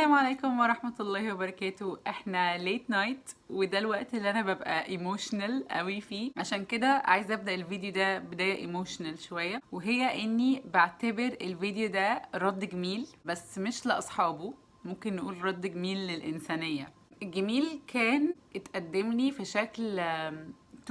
السلام عليكم ورحمة الله وبركاته. احنا late night، وده الوقت اللي انا ببقى emotional قوي فيه، عشان كده عايزة ابدأ الفيديو ده بداية emotional شوية، وهي اني بعتبر الفيديو ده رد جميل، بس مش لاصحابه، ممكن نقول رد جميل للإنسانية. الجميل كان اتقدم لي في شكل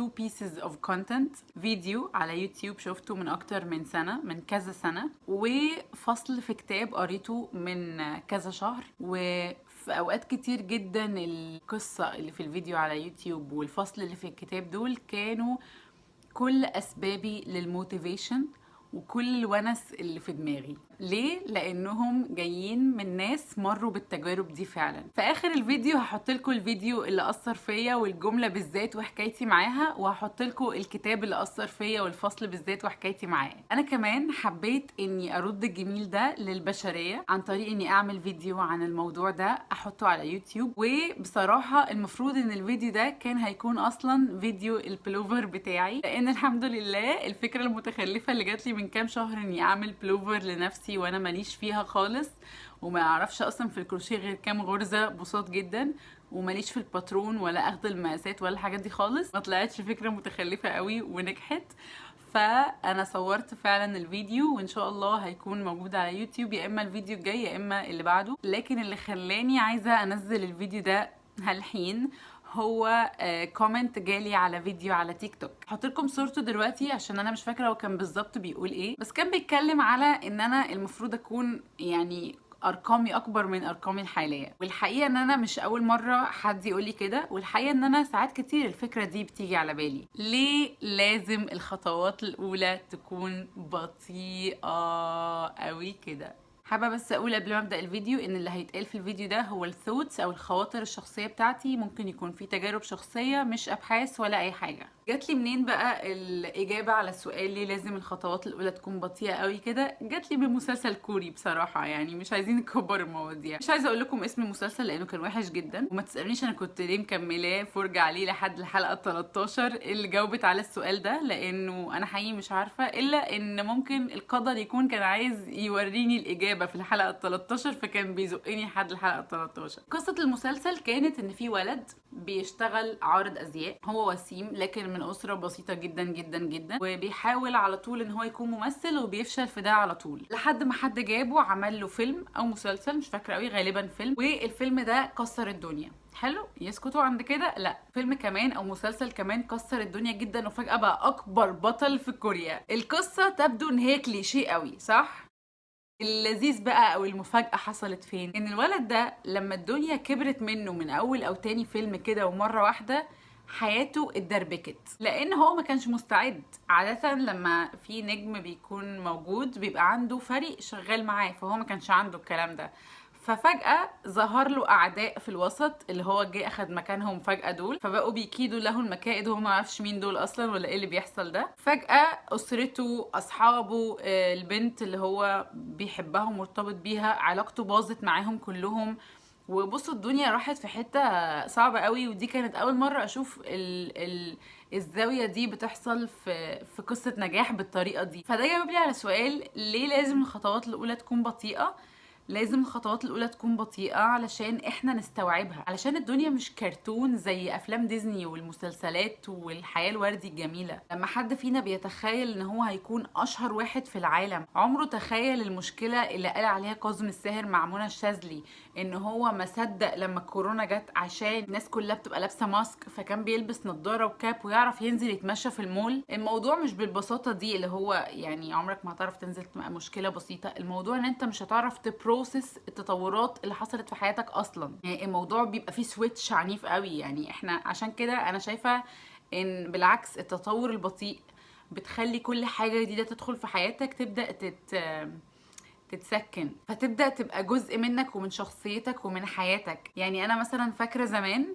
two pieces of content: فيديو على يوتيوب شفته من أكتر من سنة، من كذا سنة، وفصل في كتاب قريته من كذا شهر. وفي أوقات كتير جدا القصة اللي في الفيديو على يوتيوب والفصل اللي في الكتاب دول كانوا كل أسبابي لل motivation وكل الونس اللي في دماغي. ليه؟ لانهم جايين من ناس مروا بالتجارب دي فعلا. في اخر الفيديو هحط لكم الفيديو اللي اثر فيا والجملة بالذات وحكايتي معاها، وهحط لكم الكتاب اللي اثر فيا والفصل بالذات وحكايتي معاه. انا كمان حبيت اني ارد الجميل ده للبشرية عن طريق اني اعمل فيديو عن الموضوع ده احطه على يوتيوب. وبصراحة المفروض ان الفيديو ده كان هيكون اصلا فيديو البلوفر بتاعي، لان الحمد لله الفكرة المتخلفه اللي جات لي من كام شهر اني اعمل بلوفر لنفسي، وانا ماليش فيها خالص وما اعرفش اصلا في الكروشيه غير كام غرزه بساط جدا، وماليش في الباترون ولا اخد المقاسات ولا الحاجات دي خالص، ما طلعتش فكرة متخلفة قوي ونجحت. فانا صورت فعلا الفيديو، وان شاء الله هيكون موجود على يوتيوب يا اما الفيديو الجاي يا اما اللي بعده. لكن اللي خلاني عايزه انزل الفيديو ده هالحين هو comment جالي على فيديو على تيك توك. هحط لكم صورته دلوقتي عشان انا مش فاكره هو كان بالظبط بيقول ايه، بس كان بيتكلم على ان انا المفروض اكون يعني ارقامي اكبر من ارقامي الحاليه. والحقيقة ان انا مش اول مرة حد يقول لي كده، والحقيقة ان انا ساعات كتير الفكرة دي بتيجي على بالي: ليه لازم الخطوات الاولى تكون بطيئه قوي كده؟ حابة بس اقول قبل ما ابدا الفيديو ان اللي هيتقال في الفيديو ده هو ال thoughts او الخواطر الشخصية بتاعتي، ممكن يكون في تجارب شخصيه، مش ابحاث ولا اي حاجه. جات لي منين بقى الاجابة على السؤال ليه لازم الخطوات الاولى تكون بطيئه قوي كده؟ جات لي بمسلسل كوري بصراحه، يعني مش عايزين نكبر المواضيع. مش عايزه اقول لكم اسم المسلسل لانه كان وحش جدا، وما تسالونيش انا كنت ليه مكملاه فرجه عليه لحد الحلقة 13 اللي جاوبت على السؤال ده، لانه انا حقيقي مش عارفه، الا ان ممكن القدر يكون كان عايز يوريني الاجابة في الحلقة 13، فكان بيزقني لحد الحلقة 13. قصة المسلسل كانت ان في ولد بيشتغل عارض ازياء، هو وسيم لكن من اسره بسيطة جدا جدا جدا، وبيحاول على طول ان هو يكون ممثل وبيفشل في ده على طول، لحد ما حد جابه عمل له فيلم او مسلسل مش فاكره قوي، غالبا فيلم، والفيلم ده كسر الدنيا. حلو، يسكتوا عند كده؟ لا، فيلم كمان او مسلسل كمان كسر الدنيا جدا، وفجأة بقى اكبر بطل في كوريا. القصة تبدو ان هي كليشيه قوي، صح؟ اللذيذ بقى او المفاجأة حصلت فين؟ ان الولد ده لما الدنيا كبرت منه من اول او تاني فيلم كده، ومرة واحدة حياته اتدربكت، لان هو ما كانش مستعد. عادة لما في نجم بيكون موجود بيبقى عنده فريق شغال معاه، فهو ما كانش عنده الكلام ده. ففجأة ظهر له أعداء في الوسط اللي هو جه أخد مكانهم فجأة دول، فبقوا بيكيدوا له المكائد وهو ما يعرفش مين دول أصلا ولا إيه اللي بيحصل ده. فجأة أسرته، أصحابه، البنت اللي هو بيحبها ومرتبط بيها، علاقته باظت معاهم كلهم. وبصوا، الدنيا راحت في حتة صعبة قوي. ودي كانت أول مرة أشوف ال الزاوية دي بتحصل في قصة نجاح بالطريقة دي. فده جاوب لي على سؤال ليه لازم الخطوات الأولى تكون بطيئة. لازم الخطوات الاولى تكون بطيئه علشان احنا نستوعبها، علشان الدنيا مش كرتون زي افلام ديزني والمسلسلات والحياة الوردي الجميله. لما حد فينا بيتخيل ان هو هيكون اشهر واحد في العالم، عمره تخيل المشكلة اللي قال عليها كاظم الساهر مع منى الشاذلي، ان هو ما صدق لما الكورونا جت عشان الناس كلها بتبقى لابسه mask، فكان بيلبس نظاره وكاب ويعرف ينزل يتمشى في المول؟ الموضوع مش بالبساطة دي، اللي هو يعني عمرك ما هتعرف تنزل، تبقى مشكلة بسيطه. الموضوع ان انت مش هتعرف ت process التطورات اللي حصلت في حياتك اصلا. يعني الموضوع بيبقى فيه switch عنيف قوي. يعني احنا عشان كده انا شايفه ان بالعكس التطور البطيء بتخلي كل حاجة جديدة تدخل في حياتك تبدا تتسكن، فتبدا تبقى جزء منك ومن شخصيتك ومن حياتك. يعني انا مثلا فاكره زمان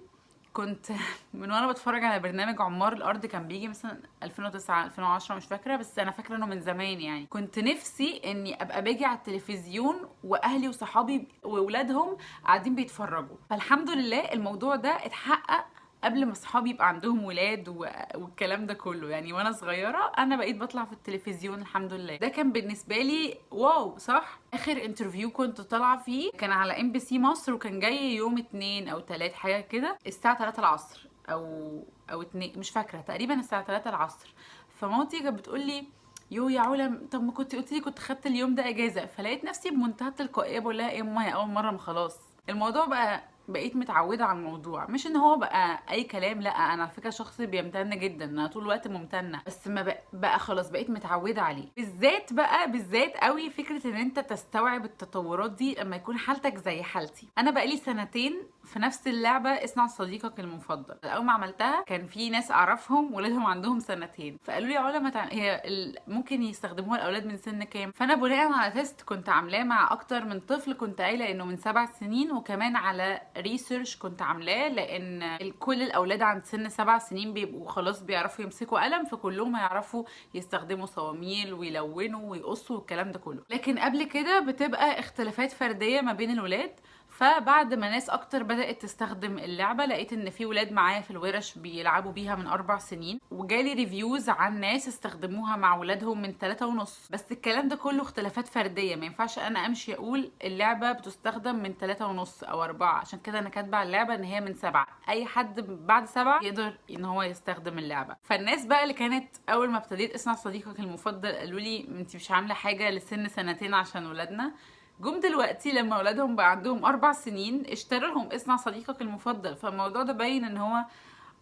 كنت من وانا بتفرج على برنامج عمار الارض، كان بيجي مثلا 2009 2010 مش فاكره، بس انا فاكره انه من زمان. يعني كنت نفسي اني ابقى باجي على التلفزيون واهلي وصحابي واولادهم قاعدين بيتفرجوا. فالحمد لله الموضوع ده اتحقق. قبل ما اصحابي يبقى عندهم ولاد والكلام ده كله. يعني وانا صغيرة انا بقيت بطلع في التلفزيون الحمد لله، ده كان بالنسبة لي wow، صح؟ اخر interview كنت طالعه فيه كان على MBC مصر، وكان جاي يوم 2 او 3 حاجة كده، الساعة 3 العصر او 2 مش فاكره، تقريبا الساعة 3 العصر. فمامتي كانت بتقول لي يو يا علا، طب ما كنت قلتي لي كنت خدت اليوم ده اجازه. فلقيت نفسي بمنتهى التلقائية بقول لها ايه يا ماما، هي اول مرة، ما خلاص الموضوع بقى، بقيت متعوده على الموضوع. مش ان هو بقى اي كلام، لا انا على فكرة شخص بيمتن جدا، انا طول الوقت ممتنة، بس ما بقى خلاص بقيت متعوده عليه. بالذات بقى، بالذات قوي فكرة ان انت تستوعب التطورات دي لما يكون حالتك زي حالتي. انا بقالي سنتين في نفس اللعبة اصنع صديقك المفضل. اول ما عملتها كان في ناس اعرفهم ولادهم عندهم سنتين، فقالوا لي علا ما هي ممكن يستخدموها الاولاد من سن كام؟ فانا بناء على test كنت عاملاه مع اكتر من طفل كنت قايله انه من 7 سنين، وكمان على research كنت عاملاه لان كل الاولاد عند سن 7 سنين بيبقوا خلاص بيعرفوا يمسكوا قلم، فكلهم هيعرفوا يستخدموا صواميل ويلونوا ويقصوا والكلام ده كله. لكن قبل كده بتبقى اختلافات فردية ما بين الولاد. فبعد ما ناس اكتر بدات تستخدم اللعبة لقيت ان في ولاد معايا في الورش بيلعبوا بيها من 4 سنين، وجالي reviews عن ناس استخدموها مع ولادهم من 3.5. بس الكلام ده كله اختلافات فردية، ما ينفعش انا امشي اقول اللعبة بتستخدم من 3.5 او 4، عشان كده انا كاتبه على اللعبة ان هي من 7، اي حد بعد 7 يقدر ان هو يستخدم اللعبة. فالناس بقى اللي كانت اول ما ابتديت اصنع صديقك المفضل قالوا لي انت مش عامله حاجة لسن سنتين عشان ولادنا، جم دلوقتي لما اولادهم بقى عندهم 4 سنين اشتروا لهم اصنع صديقك المفضل. فالموضوع ده باين ان هو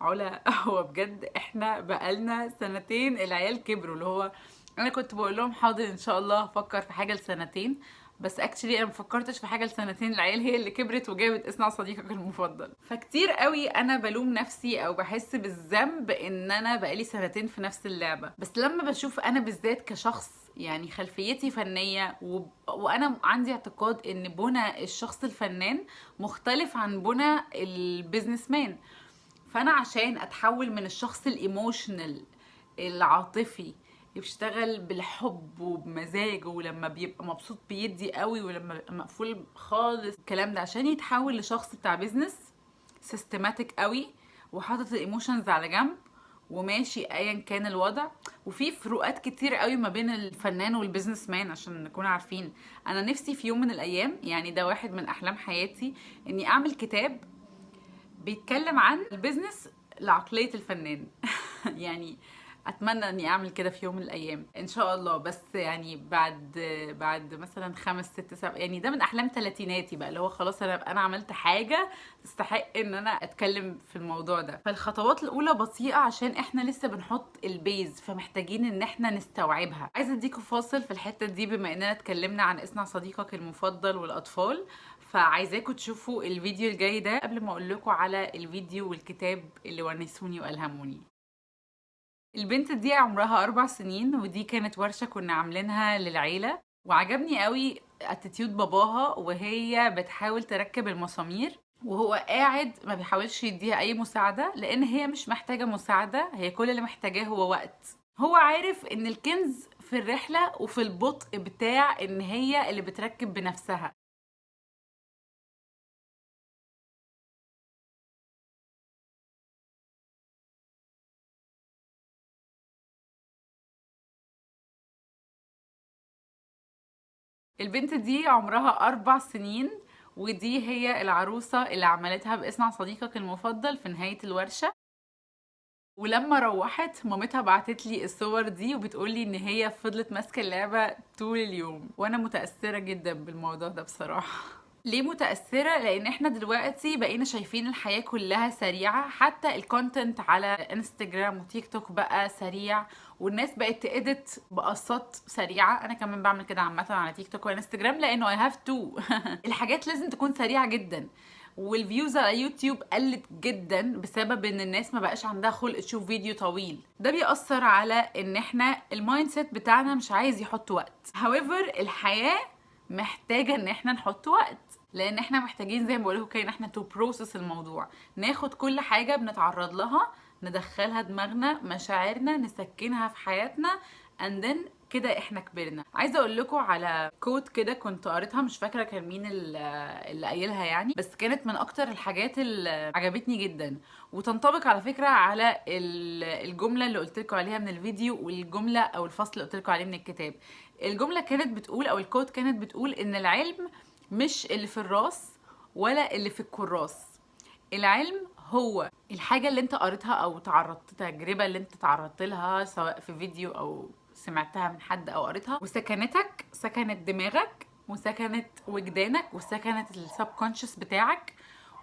علا هو بجد احنا بقالنا سنتين العيال كبروا، اللي هو انا كنت بقول لهم حاضر ان شاء الله هفكر في حاجة لسنتين، بس actually انا ما فكرتش في حاجة لسنتين، العيال هي اللي كبرت وجابت اصنع صديقك المفضل. فكتير قوي انا بلوم نفسي او بحس بالذنب ان انا بقالي سنتين في نفس اللعبة، بس لما بشوف انا بالذات كشخص يعني خلفيتي فنية وانا عندي اعتقاد ان بنى الشخص الفنان مختلف عن بنى ال businessman، فانا عشان اتحول من الشخص ال emotional العاطفي بيشتغل بالحب وبمزاجه ولما بيبقى مبسوط بيدي قوي ولما بيبقى مقفول خالص الكلام ده، عشان يتحول لشخص بتاع business systematic قوي وحاطط ال emotions على جنب وماشي ايا كان الوضع. وفي فروقات كتير قوي ما بين الفنان وال businessman عشان نكون عارفين. انا نفسي في يوم من الايام، يعني ده واحد من احلام حياتي، اني اعمل كتاب بيتكلم عن ال business لعقلية الفنان. يعني اتمنى اني اعمل كده في يوم من الايام ان شاء الله، بس يعني بعد مثلا 5 6 7، يعني ده من احلام تلاتيناتي بقى، اللي هو خلاص انا عملت حاجة تستحق ان انا اتكلم في الموضوع ده. فالخطوات الاولى بطيئه عشان احنا لسه بنحط ال base، فمحتاجين ان احنا نستوعبها. عايزه اديكم فاصل في الحتة دي بما اننا اتكلمنا عن اصنع صديقك المفضل والاطفال، فعايزاكم تشوفوا الفيديو الجاي ده قبل ما اقول لكم على الفيديو والكتاب اللي ونسوني والهموني. البنت دي عمرها 4 سنين، ودي كانت ورشة كنا عاملينها للعيلة، وعجبني قوي attitude باباها وهي بتحاول تركب المسامير وهو قاعد ما بيحاولش يديها اي مساعدة، لان هي مش محتاجة مساعدة، هي كل اللي محتاجاه هو وقت. هو عارف ان الكنز في الرحلة وفي البطء بتاع ان هي اللي بتركب بنفسها. البنت دي عمرها 4 سنين، ودي هي العروسة اللي عملتها بإصنع صديقك المفضل في نهاية الورشة. ولما روحت مامتها بعتت لي الصور دي وبتقولي ان هي فضلت ماسكة اللعبة طول اليوم، وانا متأثرة جدا بالموضوع ده بصراحة. ليه متأثرة؟ لأن احنا دلوقتي بقينا شايفين الحياة كلها سريعة، حتى ال content على انستجرام وتيك توك بقى سريع، والناس بقت ت edit بقصات سريعة. أنا كمان بعمل كده عامة على تيك توك وانستجرام لأنه I have to. الحاجات لازم تكون سريعة جدا، وال views على يوتيوب قلت جدا بسبب ان الناس ما بقاش عندها خلق تشوف فيديو طويل. ده بيأثر على ان احنا ال mindset بتاعنا مش عايز يحط وقت. however الحياة محتاجة ان احنا نحط وقت، لان احنا محتاجين زي ما بقولكم كده ان احنا to process الموضوع، ناخد كل حاجة بنتعرض لها ندخلها دماغنا مشاعرنا نسكنها في حياتنا and then كده احنا كبرنا. عايزه اقول لكم على quote كده كنت قريتها، مش فاكره كان مين اللي قايلها يعني، بس كانت من اكتر الحاجات اللي عجبتني جدا، وتنطبق على فكرة على الجملة اللي قلت لكم عليها من الفيديو، والجملة او الفصل اللي قلت لكم عليه من الكتاب. الجملة كانت بتقول، او ال quote كانت بتقول، ان العلم مش اللي في الراس ولا اللي في الكراس، العلم هو الحاجة اللي انت قريتها او تعرضت، تجربة اللي انت تعرضت لها سواء في فيديو او سمعتها من حد او قريتها، وسكنتك، سكنت دماغك وسكنت وجدانك وسكنت ال subconscious بتاعك،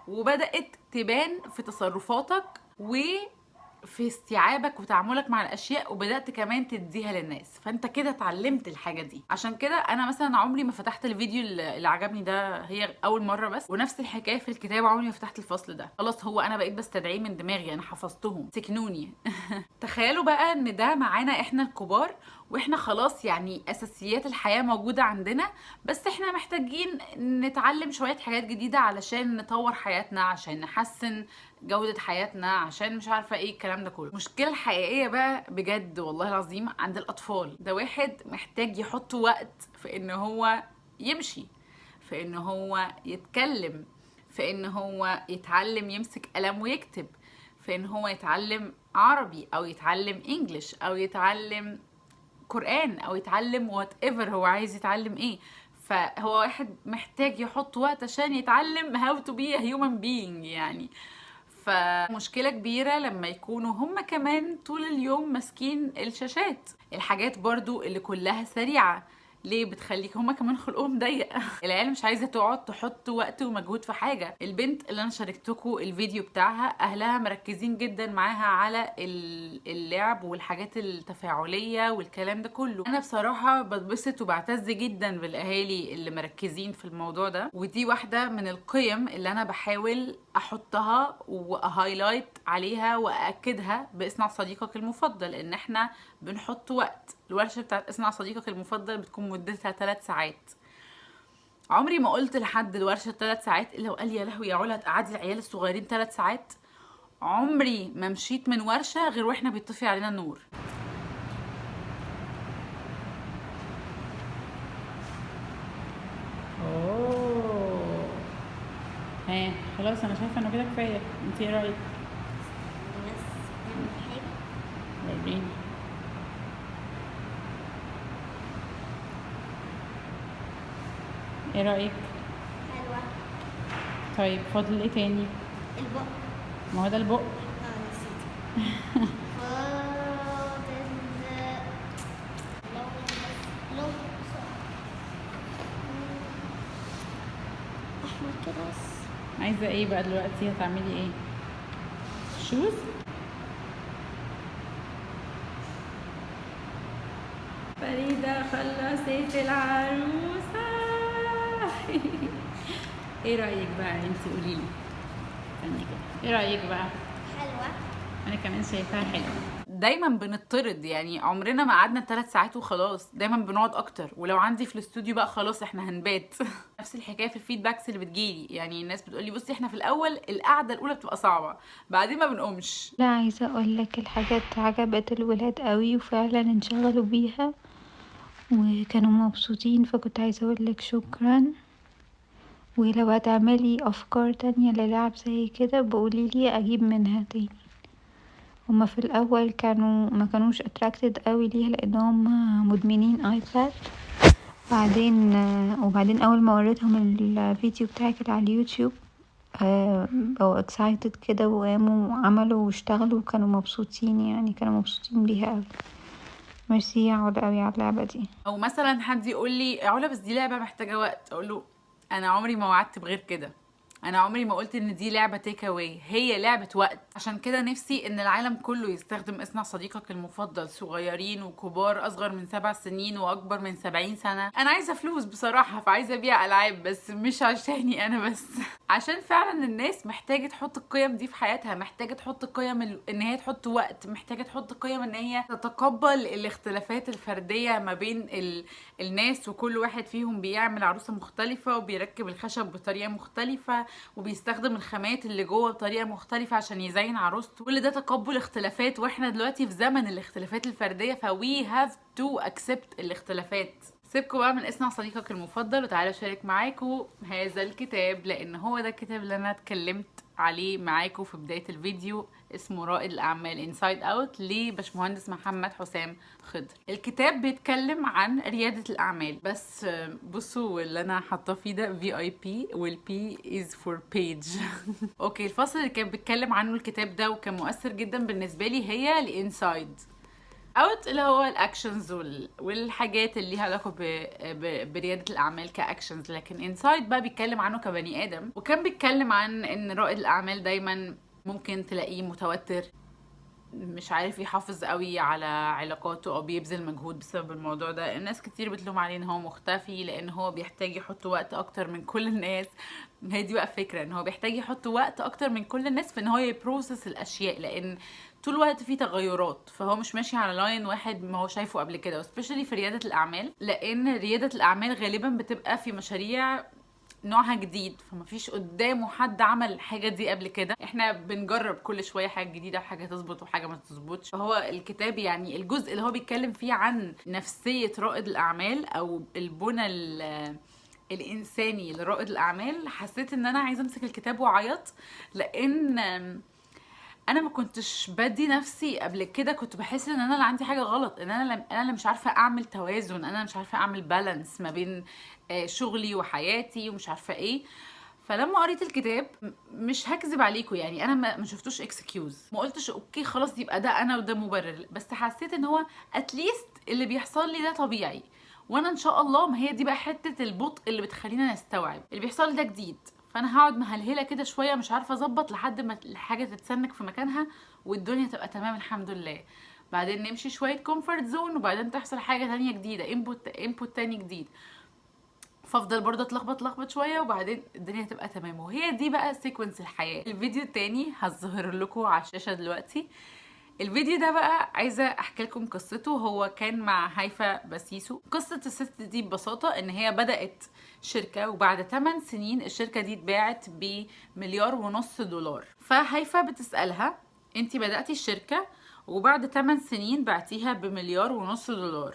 وبدأت تبان في تصرفاتك وفي استيعابك وتعاملك مع الاشياء، وبدات كمان تديها للناس. فانت كده اتعلمت الحاجة دي. عشان كده انا مثلا عمري ما فتحت الفيديو اللي عجبني ده، هي اول مرة بس، ونفس الحكاية في الكتاب، عمري ما فتحت الفصل ده، خلاص هو انا بقيت بستدعيه من دماغي، انا حفظتهم، سكنوني. تخيلوا بقى ان ده معانا احنا الكبار، واحنا خلاص يعني اساسيات الحياة موجودة عندنا، بس احنا محتاجين نتعلم شوية حاجات جديدة علشان نطور حياتنا، عشان نحسن جوده حياتنا، عشان مش عارفه ايه الكلام ده كله. المشكلة الحقيقية بقى بجد والله العظيم عند الاطفال. ده واحد محتاج يحط وقت في ان هو يمشي، في ان هو يتكلم، في ان هو يتعلم يمسك قلم ويكتب، في ان هو يتعلم عربي او يتعلم English او يتعلم قرآن او يتعلم whatever هو عايز يتعلم ايه. فهو واحد محتاج يحط وقت عشان يتعلم how to be a human being يعني. فمشكلة كبيرة لما يكونوا هم كمان طول اليوم ماسكين الشاشات، الحاجات برضو اللي كلها سريعة، ليه بتخليك هما كمان خلقهم ضيق. العيال مش عايزه تقعد تحط وقت ومجهود في حاجة. البنت اللي انا شاركتكم الفيديو بتاعها اهلها مركزين جدا معاها على اللعب والحاجات التفاعليه والكلام ده كله. انا بصراحة بتبسط وبعتز جدا بالاهالي اللي مركزين في الموضوع ده، ودي واحدة من القيم اللي انا بحاول احطها وا highlight عليها واكدها باصنع صديقك المفضل، ان احنا بنحط وقت. الورشة بتاعت اصنع صديقك المفضل بتكون مدتها 3 ساعات. عمري ما قلت لحد الورشة 3 ساعات الا وقال يا لهوي يا علا تقعدي العيال الصغيرين 3 ساعات. عمري ما مشيت من ورشه غير واحنا بيطفي علينا النور. اوه ها خلاص انا شايفه انه كده كفاية. انت ايه رايك؟ بس نعمل حاجة. وريني. ايه رأيك؟ حلوة. طيب فاضل ايه تاني؟ البق. ما هو ده البق. نسيت. فاضل لون، بس لون احمر كده بس. عايزة ايه بقى دلوقتي؟ هتعملي ايه؟ shoes؟ فريدة خلصت العروسة. ايه رأيك بقى انتي؟ قوليلي. استني كده، ايه رأيك بقى؟ حلوة. انا كمان شايفاها حلوة. دايما بنطرد يعني، عمرنا ما قعدنا 3 ساعات وخلاص، دايما بنقعد اكتر. ولو عندي في الاستوديو بقى خلاص احنا هنبات. نفس الحكاية في ال feedbacks اللي بتجيلي، يعني الناس بتقولي بصي احنا في الاول القعدة الاولى بتبقى صعبة، بعدين ما بنقومش. لا عايزه اقول لك الحاجات عجبت الولاد قوي وفعلا انشغلوا بيها وكانوا مبسوطين، فكنت عايزه اقول لك شكرا. ولو هتعملي افكار تانية للعب زي كده بقولي لي اجيب منها تاني. هما في الاول ما كانوش attracted قوي ليها لان هما مدمنين iPad. وبعدين اول ما وريتهم الفيديو بتاعك اللي على اليوتيوب بقوا excited كده وقاموا وعملوا واشتغلوا وكانوا مبسوطين، يعني كانوا مبسوطين بيها قوي. ميرسي يا علا قوي على اللعبة دي. او مثلا حد يقول لي يا علا بس دي لعبه محتاجه وقت، اقول له انا عمري ما وعدت بغير كده، انا عمري ما قلت ان دي لعبه take away، هي لعبه وقت. عشان كده نفسي ان العالم كله يستخدم اصنع صديقك المفضل، صغيرين وكبار، اصغر من 7 سنين واكبر من 70 سنة. انا عايزه فلوس بصراحة، فعايزه ابيع العاب، بس مش عشاني انا بس، عشان فعلا الناس محتاجه تحط القيم دي في حياتها، محتاجه تحط قيم ان هي تحط وقت، محتاجه تحط قيم ان هي تتقبل الاختلافات الفردية ما بين الناس، وكل واحد فيهم بيعمل عروسه مختلفة وبيركب الخشب بطريقة مختلفة. وبيستخدم الخامات اللي جوه بطريقة مختلفة عشان يزين عروسته. كل ده تقبل اختلافات، واحنا دلوقتي في زمن الاختلافات الفرديه، ف we have to accept الاختلافات. سيبكوا بقى من اصنع صديقك المفضل وتعالوا اشارك معاكم هذا الكتاب، لان هو ده الكتاب اللي انا اتكلمت عليه معاكم في بداية الفيديو، اسمه رائد الأعمال Inside Out لباشمهندس محمد حسام خضر. الكتاب بيتكلم عن ريادة الأعمال، بس بصوا اللي أنا حاطاه فيه ده VIP، وال P is for page. okay، الفصل اللي كان بيتكلم عنه الكتاب ده وكان مؤثر جدا بالنسبة لي هي ال inside out، اللي هو ال actions والحاجات اللي ليها علاقة بريادة الاعمال ك actions، لكن inside بقى بيتكلم عنه كبني ادم، وكان بيتكلم عن ان رائد الاعمال دايما ممكن تلاقيه متوتر، مش عارف يحافظ قوي على علاقاته او بيبذل مجهود بسبب الموضوع ده. الناس كتير بتلوم عليه ان هو مختفي لان هو بيحتاج يحط وقت اكتر من كل الناس. هي دي بقى فكرة، ان هو بيحتاج يحط وقت اكتر من كل الناس في ان هو ي process الاشياء، لان طول الوقت في تغيرات، فهو مش ماشي على line واحد ما هو شايفه قبل كده، و especially في ريادة الاعمال، لان ريادة الاعمال غالبا بتبقى في مشاريع نوعها جديد، فما فيش قدامه حد عمل الحاجة دي قبل كده. احنا بنجرب كل شوية حاجة جديده، وحاجه تظبط وحاجه ما تظبطش. فهو الكتاب يعني الجزء اللي هو بيتكلم فيه عن نفسية رائد الاعمال او البنى الانساني لرائد الاعمال، حسيت ان انا عايزه امسك الكتاب واعيط، لان انا ما كنتش بدي نفسي قبل كده، كنت بحس ان انا اللي عندي حاجة غلط، ان انا اللي مش عارفه اعمل توازن، انا مش عارفه اعمل balance ما بين شغلي وحياتي ومش عارفه ايه. فلما قريت الكتاب، مش هكذب عليكم، يعني انا ما شفتوش excuse، ما قلتش okay خلاص يبقى ده انا وده مبرر، بس حسيت ان هو at least اللي بيحصل لي ده طبيعي، وانا ان شاء الله، ما هي دي بقى حتة البطء اللي بتخلينا نستوعب اللي بيحصل لي ده جديد، فانا هقعد مهلهله كده شوية مش عارفه اظبط لحد ما الحاجة تتسنك في مكانها والدنيا تبقى تمام الحمد لله. بعدين نمشي شوية comfort zone، وبعدين تحصل حاجة تانية جديده، input تاني جديد، فافضل برضه اتلخبط لخبط شويه، وبعدين الدنيا تبقى تمام. وهي دي بقى sequence الحياه. الفيديو التاني هظهر لكم على الشاشة دلوقتي. الفيديو ده بقى عايزه احكي لكم قصته، هو كان مع هيفا بسيسو. قصة الست دي ببساطة ان هي بدات شركه، وبعد 8 سنين الشركة دي اتباعت ب1.5 مليار دولار. فهيفا بتسالها: انت بداتي الشركة وبعد 8 سنين بعتيها ب1.5 مليار دولار.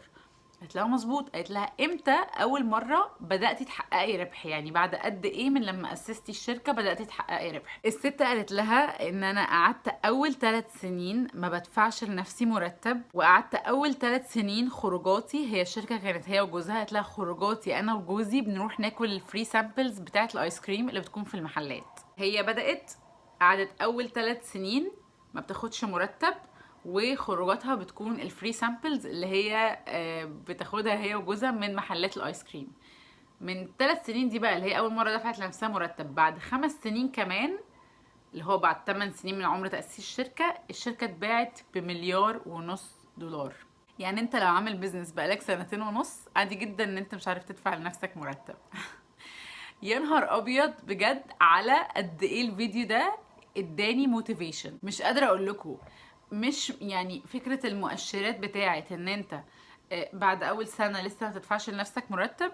قالت لها: مظبوط. قالت لها: امتى اول مرة بداتي تحققي ربح؟ يعني بعد قد ايه من لما اسستي الشركة بداتي تحققي ربح؟ الست قالت لها ان انا قعدت اول 3 سنين ما بدفعش لنفسي مرتب، وقعدت اول 3 سنين خروجاتي، هي الشركة كانت هي وجوزها، قالت لها: خروجاتي انا وجوزي بنروح ناكل ال free samples بتاعه الايس كريم اللي بتكون في المحلات. هي بدات قعدت اول 3 سنين ما بتاخدش مرتب، وخروجاتها بتكون ال free samples اللي هي بتاخدها هي وجوزها من محلات الايس كريم. من 3 سنين دي بقى اللي هي اول مرة دفعت لنفسها مرتب، بعد 5 سنين كمان، اللي هو بعد 8 سنين من عمر تاسيس الشركه، الشركة اتباعت ب1.5 مليار دولار. يعني انت لو عامل business بقالك سنتين ونص، عادي جدا ان انت مش عارف تدفع لنفسك مرتب. يا نهار ابيض بجد على قد ايه الفيديو ده اداني motivation، مش قادرة اقول لكم. مش يعني فكرة المؤشرات بتاعت ان انت بعد اول سنة لسه ما تدفعش لنفسك مرتب،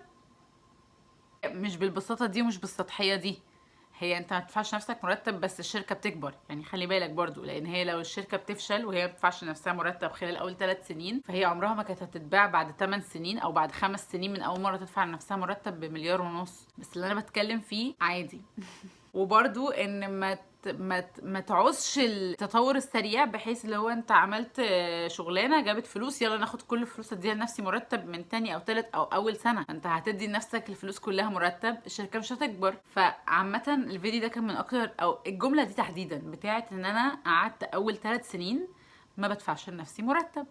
مش بالبساطة دي ومش بالسطحيه دي. هي انت ما تدفعش نفسك مرتب بس الشركة بتكبر، يعني خلي بالك برضو، لان هي لو الشركة بتفشل وهي ما بتدفعش لنفسها مرتب خلال اول 3 سنين، فهي عمرها ما كانت هتتباع بعد 8 سنين او بعد 5 سنين من اول مرة تدفع لنفسها مرتب ب1.5 مليار. بس اللي انا بتكلم فيه عادي، وبرضو ان ما تعوزش التطور السريع، بحيث اللي هو انت عملت شغلانة جابت فلوس، يلا ناخد كل الفلوس اديها لنفسي مرتب من تاني او تالت او اول سنه. انت هتدي لنفسك الفلوس كلها مرتب، الشركة مش هتكبر. فعامه الفيديو ده كان من اكتر، او الجملة دي تحديدا بتاعت ان انا قعدت اول 3 سنين ما بدفعش لنفسي مرتب،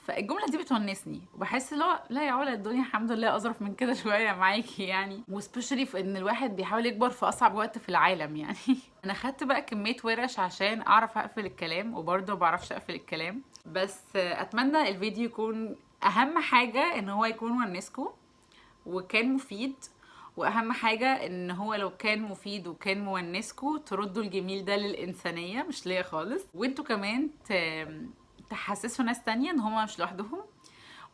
فالجملة دي بتونسني وبحس اللي هو لا يا علا، الدنيا الحمد لله اظرف من كده شوية معاكي يعني، و especially في ان الواحد بيحاول يكبر في اصعب وقت في العالم يعني. انا خدت بقى كمية ورش عشان اعرف اقفل الكلام، وبرضه ما بعرفش اقفل الكلام، بس اتمنى الفيديو يكون، اهم حاجة ان هو يكون ونسكو وكان مفيد، واهم حاجة ان هو لو كان مفيد وكان مونسكو تردوا الجميل ده للانسانية مش ليا خالص، وانتوا كمان تحسسوا ناس تانية ان هما مش لوحدهم.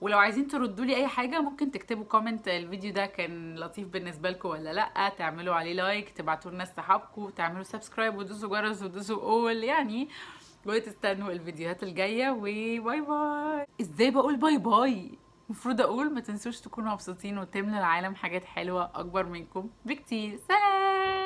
ولو عايزين تردوا لي اي حاجة ممكن تكتبوا comment، الفيديو ده كان لطيف بالنسبة لكم ولا لا، تعملوا عليه like، تبعتوا لناس صحابكم، تعملوا subscribe وتدوسوا جرس وتدوسوا all يعني، وتستنوا الفيديوهات الجايه. و bye bye. ازاي بقول bye bye؟ المفروض اقول ما تنسوش تكونوا مبسوطين وتملوا العالم حاجات حلوة اكبر منكم بكتير. سلام.